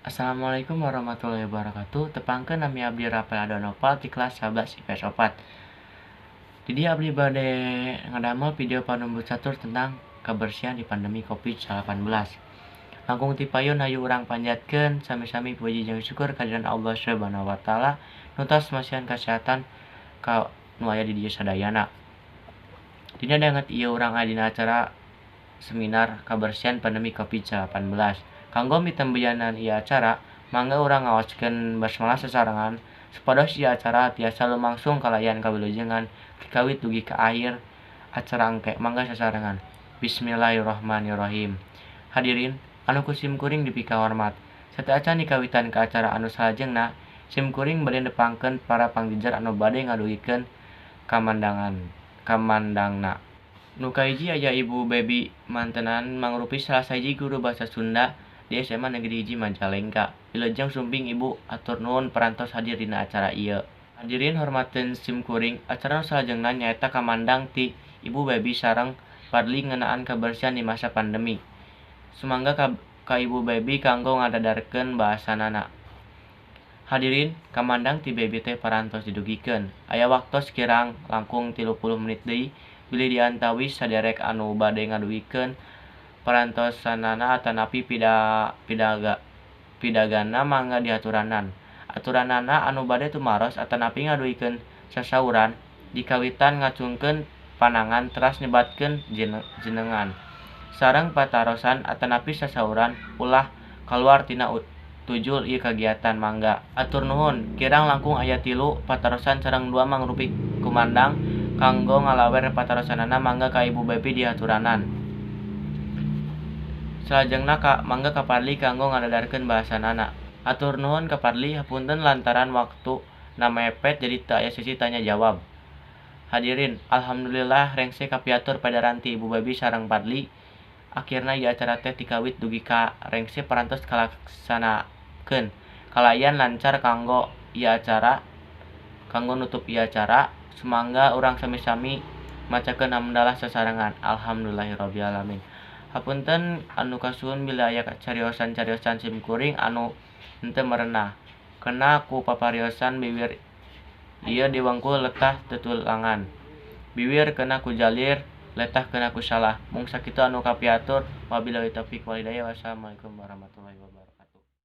Assalamualaikum warahmatullahi wabarakatuh. Tepangkeun, nami abdi Rafael Adonopal ti kelas 11 IPS 4. Di dieu abdi bade ngadamel video panumbut catur tentang kebersihan di pandemi Covid-19. Langkung ti payun, hayu urang panjatkeun sami-sami puji jeung syukur kehadirat Allah Subhanahu wa Taala nu tos masihan kasehatan ka nu aya di dieu sadayana. Dina danget ieu urang aya dina acara seminar kabersihan pandemi Covid-19. Kanggo mitembeyanan ieu acara, mangga urang ngaoskeun basmalah sasarengan supados ieu acara tiasa lumangsung kalayan kawilujengan ti kawit dugi ka akhir acara engke. Mangga sasarengan. Bismillahirrahmanirrahim. Hadirin anu ku sim kuring dipikahormat. Sateuacan dikawitan ka acara anu salajengna, sim kuring bade nepangkeun para pangjejer anu bade ngadugikeun kamandangan kamandangna. Nu kahiji aya Ibu Bebi Mantenan, mangrupi salah sahiji guru basa Sunda di SMA Negeri 1 Majalengka. Wilujeng sumping, Ibu, hatur nuhun parantos hadir dina acara ieu. Hadirin hormateun sim kuring, acara nu salajengna nyaeta kamandang ti Ibu Bebi sareng Padli ngeunaan kabersihan di masa pandemi. Sumangga ka Ibu Bebi kanggo ngadadarkeun bahasanana. Hadirin, kamandang ti Bebi teh parantos didugikeun. Aya waktos kirang langkung 30 menit deui bilih diantawis saderek anu bade ngadugikeun parantosanana atanapi pidagana, mangga dihaturanan. Aturanana, anu bade tumaros atanapi ngadugikeun sasauran dikawitan ngacungkeun panangan teras nyebatkeun jenengan. Sareng patarosan atanapi sasauran ulah kaluar tina tujul ieu kagiatan, mangga. Hatur nuhun, kirang langkung aya tilu patarosan sareng dua mangrupi kumandang. Kanggo ngalawer patarosanana, mangga ka Ibu Bebi dihaturanan. Salajengna mangga ka Padli kanggo ngadadarkeun bahasanana. Hatur nuhun ka Padli, hapunten lantaran waktu na mepet jadi teu aya sesi tanya jawab. Hadirin, alhamdulillah rengse kapiatur pedaran ti Ibu Bebi sareng Padli. Akhirna ieu acara teh tikawit dugi ka rengse parantos kalaksanakeun kalayan lancar. Kanggo ieu acara, kanggo nutup ieu acara, sumangga urang sami-sami macakeun hamdalah sasarengan. Alhamdulillahirabbil alamin. Hapunten anu kasuhun bilih aya cariosan-cariosan sim kuring anu henteu merenah. Kena ku papariosan biwir ieu diwengku letah tutulangan. Biwir kena ku jalir letah kena ku salah. Mung sakitu anu kapiatur. Wabillahi taufik wal hidayah. Wassalamualaikum warahmatullahi wabarakatuh.